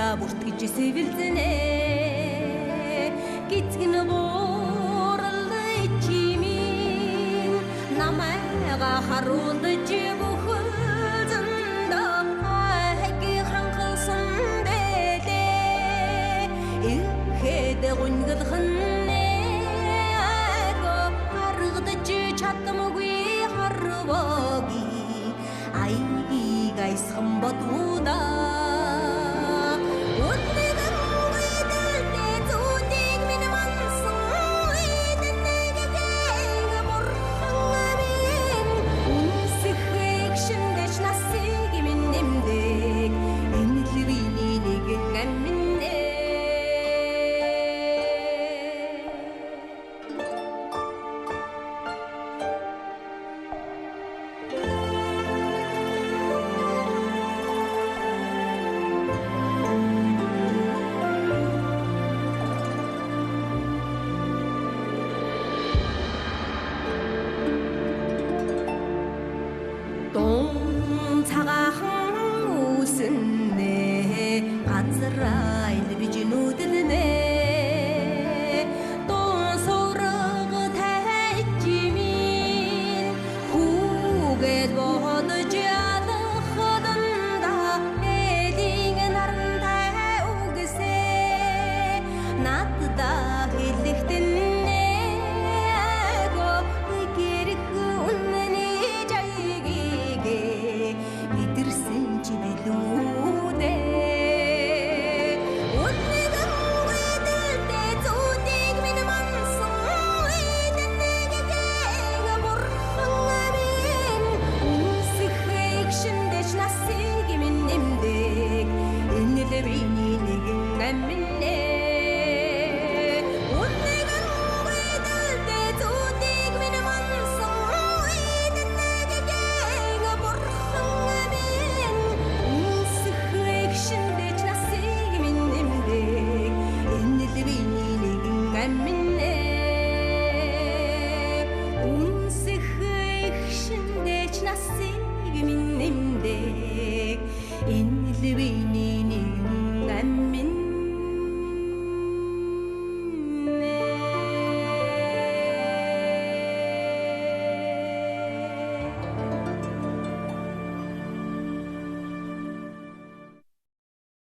Бүртгэж сэвэлзэнэ гизгэн гурал чимин намайга харуулж бүхэлзэндэ хайги хангалсан бэлээ ихэд гүнгэлхэн харгадж чадамгүй харваги аягийг айсхан бодуда. Дун цагаахан үсэннэ газар айл биж нүдэлнэ дун сураг тайчимин хүүгээд бодож ядахаданда элийн нарантай үгсээ надда хэлэхтэнэ гэрх үнэний жайгийг мэдэрсэн чи билүү дээ. Үнэгэн гүйдэлтэй зүүдийг минь мансан эдэнэгэ бурхан минь үнсэх эгшиндэж насыг минь нэмдэг энэ л биний нэгэн амин ээ. Үнэгэн гүйдэлтэй зүүдийг минь мансан эдэнэгэ бурхан минь үнсэх эгшиндэж насыг минь нэмдэг энэ л биний нэгэн амин ээ.